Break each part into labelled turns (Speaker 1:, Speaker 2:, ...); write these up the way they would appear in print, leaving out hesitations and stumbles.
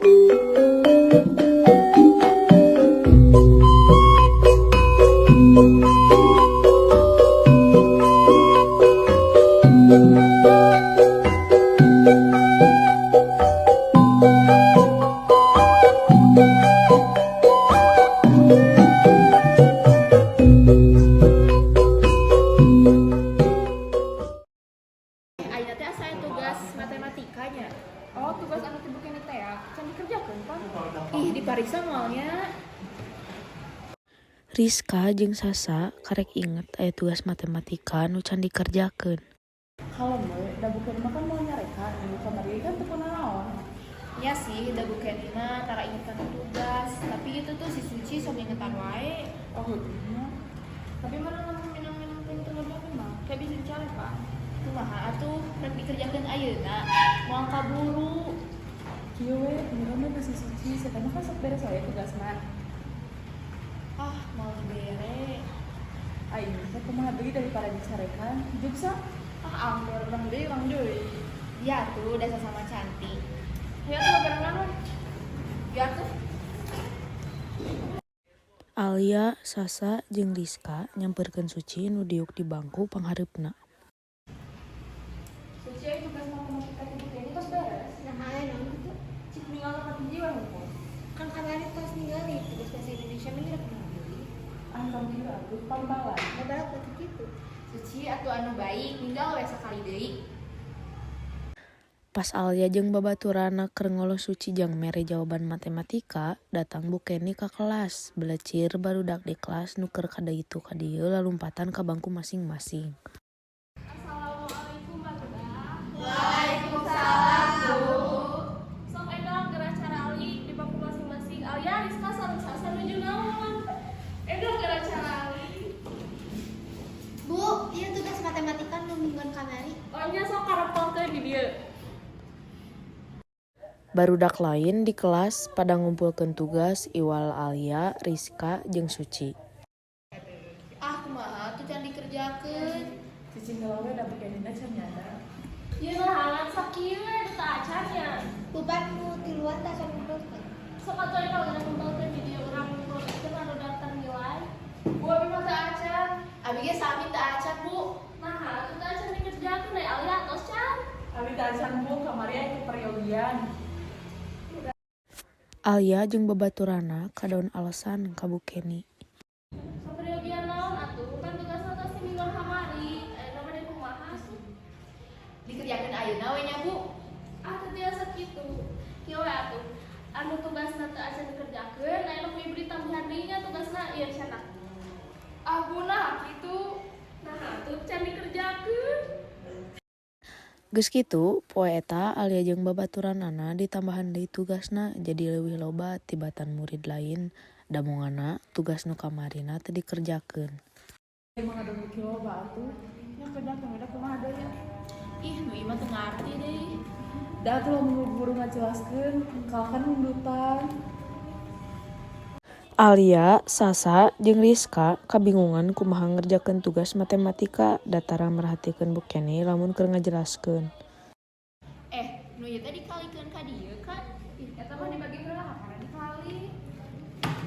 Speaker 1: Ayeuna teh asa aya tugas matematikanya.
Speaker 2: Oh, tugas anu ti Bu Keni teh ya, can dikerjakeun pan?
Speaker 1: Ih, dipariksa moal nya?
Speaker 3: Rizka jeung Sasa karek inget aya tugas matematika nu can dikerjakeun.
Speaker 2: Kalem we, da Bu Keni mah kan moal nyarekan, nu kamari kan teu naon.
Speaker 1: Ya sih, da Bu Keni mah tara inget kana tugas, tapi itu tuh si Suci sok ingetan wae.
Speaker 2: Oh, nya. Tapi mana lamun minang-minang teh teu ngerjakeun mah, kayak bisa dicarekan.
Speaker 1: Kumaha atuh rek dikerjakeun ayeuna? Moal kaburu.
Speaker 2: Kieu we, urang mah si Suci, saya mah kan sok beres wae tugasna.
Speaker 1: Ah, moal dibere.
Speaker 2: Aing teh kumaha deui daripada dicarekan, juksa. Ah, anggur urang deui, urang deui.
Speaker 1: Ya tuh, udah sama cantik.
Speaker 2: Hayu atuh barengan we.
Speaker 1: Ya tuh.
Speaker 3: Alya, Sasa jeung Rizka nyamperkeun Suci nu diuk di bangku panghareupna.
Speaker 2: Suci, aya tugas matematika ti Bu Keni tos beres.
Speaker 4: Nah, aya naon kitu?
Speaker 2: Cik ninggal ka hiji we hungkul.
Speaker 4: Kan kamari tos ningali tugas bahasa Indonesia mah rek kumaha deui?
Speaker 2: Ah, tong kieu atuh pambalan.
Speaker 4: Babalak teh kitu.
Speaker 1: Suci atuh anu baik, ninggal we sakali deui.
Speaker 3: Pas Alya jeung babaturanna keur ngolo Suci jang mere jawaban matematika, datang Bu Keni ka kelas. Belecir barudak di kelas nu keur kaditu kadieu lalumpatan ka bangku masing-masing.
Speaker 5: Assalamualaikum, barudak.
Speaker 1: Waalaikumsalam, Bu.
Speaker 5: Sok endang geura caralik di bangku masing-masing. Alya, Rizka, sareng Sasa nuju naon? Endang geura caralik.
Speaker 4: Bu, ieu tugas matematika nu mingguan kamari.
Speaker 5: Oh nya, sok karempelkeun di dieu.
Speaker 3: Barudak lain di kelas pada ngumpulkeun tugas iwal Alya, Rizka, jeung Suci.
Speaker 1: Ah, kumaha tuh can dikerjakeun?
Speaker 2: Cicing heula we, da Bu Kenina can nyada.
Speaker 5: Ieu nahan sakieu we teu acan nya?
Speaker 4: Bukan nu tiluan teh can ngumpulkeun.
Speaker 5: Sok atuh ayeuna urang ngumpulkeun di dieu, urang ngumpulkeun anu daftar nilai.
Speaker 1: Bu, abi mah teu acan. Abi ge sami teu acan, Bu.
Speaker 5: Nah, atuh teu acan dikerjakeun, ai Alya atos can?
Speaker 2: Abi teu acan, Bu, kamari aya keperyogian.
Speaker 3: Alya jeung babaturanna kadaon alasan ka Bu Keni.
Speaker 5: Saperyogian naon atuh? Kan tugasna tos ti mingguan kamari. Ayeuna mah deui kumaha sih?
Speaker 1: Dikerjakeun ayeuna we nya, Bu.
Speaker 5: Ah, teu tiasa kitu. Kieu we atuh. Anu tugasna teu acan dikerjakeun, ayeuna ku Ibu ditambahan deui nya tugasna ieu cenah.
Speaker 2: Ah, Bu, nah kitu.
Speaker 5: Nah, atuh can dikerjakeun.
Speaker 3: Geus kitu, poe eta Alya jeung babaturanana ditambahan deui tugasna jadi leuwih loba tibatan murid lain damonganna tugas nu kamarina teu dikerjakeun.
Speaker 2: Emang ada beuki loba atuh. Nya kerjakeun we da, kumaha deui ya.
Speaker 1: Ih, nu ieu mah teu ngarti deui.
Speaker 2: Da atuh lamun guru ngajelaskeun, kalahkan nundutan.
Speaker 3: Alya, Sasa, jeung Rizka kabingungan kumaha ngerjakeun tugas matematika da tara merhatikeun Bu Keni lamun keur ngajelaskeun.
Speaker 1: Eh, nu ieu teh dikalikeun ka dieu kan?
Speaker 5: Ih, eta mah dibagi heula, kakara dikali.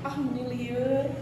Speaker 2: Ah, meni lieur.